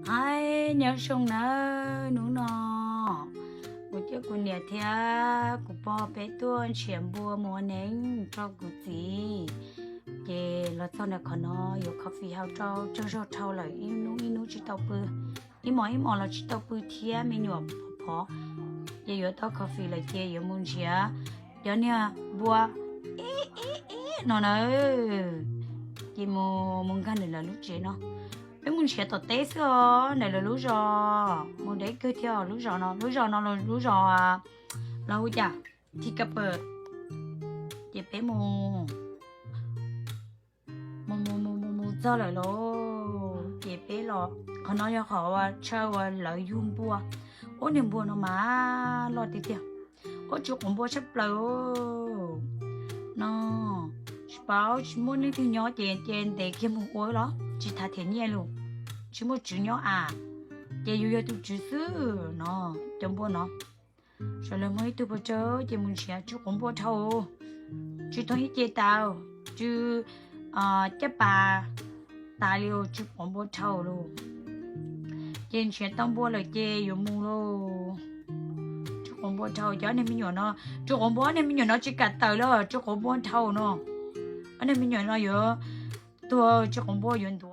Hais nyob zoo nawb, hnub no kuv coj kuv niam thiab kuv pog peb tuaj nrhiav npua mus ua neeb rau kuv txiv. Ces los txog ntawm qhov no yuav coffee house rau tsaug zog dhau lawm, ib hnub ib hnub tsis tau pw, ib hmos ib hmos los tsis tau pw thiab me nyuam phov phov, ces yuav tau coffee lawm ces yuav mus nrhiav cov niag npua ib ib ib no na, ces mus mus nkag ntawm lawv lub tsev no. Peb mus nrhiav tom teb xwb os, ntawm lawv lub zos mus deb kawg thiab. Lub zos no, lub zos no los lub zos los hu cas, Thi Ka Pawm. Ces peb mus mus mus mus mus mus txog lawm lauj, ces peb los. Qhov no yog qhov uas chaw uas lawv yug npua. Ub, niag npua no mas loj tiag tiag. Ub, tsw quav npua tshaj plaws no. Tsis paub tsis muaj leej twg nyob ces ces ntev kiag mus ua los tsis tham thiab nyiaj lus. Tsis muaj tswv nyob a, ces yus yog tus tswv xwb no. Cov npua no, sawv daws muaj ib tug pes tsawg ces mus nrhiav tsw quav npua dhau. Tsw thoob ib ce tas, tsw caj pas tas li, tsw quav npua dhau lauj. Ces nrhiav tau npua lawm ces yuav mus lauj. Tsw quav npua dhau, cov niag me nyuam no, tsw quav npua, ob niag me nyuam no tsis kam tawm los tsw quav npua dhau no. Ob niag me nyuam no yuav tuag, tsw quav npua yuav ntuav.